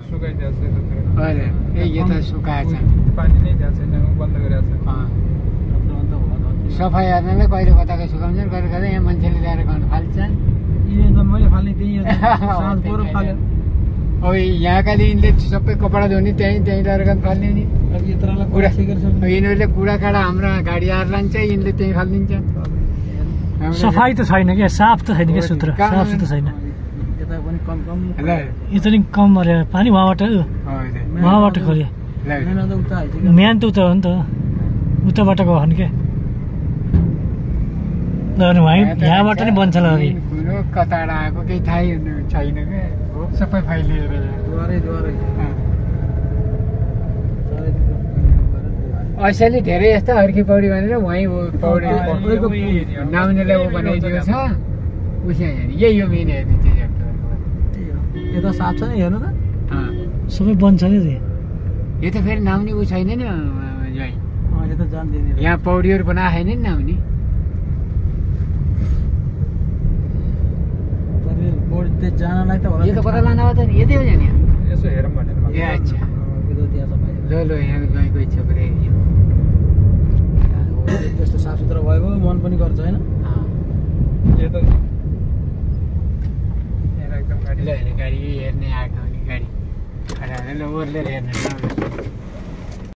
सुकाइदिएको छ अहिले यो त सुकाएको छ पानी नै दिएको छैन बन्द गरेको छ सफाइ हेर्नलाई कहिले कताको सुकाउँछन् कहिले कहिले यहाँ मान्छेले ल्याएर गर्नु फाल्छन् मैले फाल्ने त्यही साँझ परो फाल्यो अब यहाँकाले यिनले सबै कपडा धुने त्यहीँ ल्याएर गर्नु फाल्ने नि यिनीहरूले कुडा काँडा हाम्रा गाडी आएर लान्छ यिनले त्यहीँ फालिदिन्छ सफाइ त छैन क्या साफ त छैन क्या सूत्र साफ सुत्र छैन यो चाहिँ कम अरे पानी वहाँबाट खोल्यो म्यान त उता हो नि त उताबाट गयो भने क्या यहाँबाट नि बन्छ होला अरे कताबाट आएको केही थाहै छैन क्या सबै फैलिएर असली धेरै यस्तो हर्की पौडी भनेर वहीँ पौडी नाउनेलाई ऊ बनाइदिएको छ उस यही हो मेन हेर्ने चिज यता साफ छ नि हेर्नु त सबै बन्छ नि यो त फेरि नाउने ऊ छैन नि यहाँ पौडीहरू बनाएको छैन नि नाउने जानलाई त यो त कता लानु त नि यतै हो नि यसो हेरौँ भनेर ए अच्छा ल यहाँ गएको इच्छा परे त्यस्तो साफ सुथरा भएको मन पनि गर्छ होइन यो त एकदम गाडी ल हेर्ने गाडी हेर्ने आएको गाडी ओर्लेर हेर्ने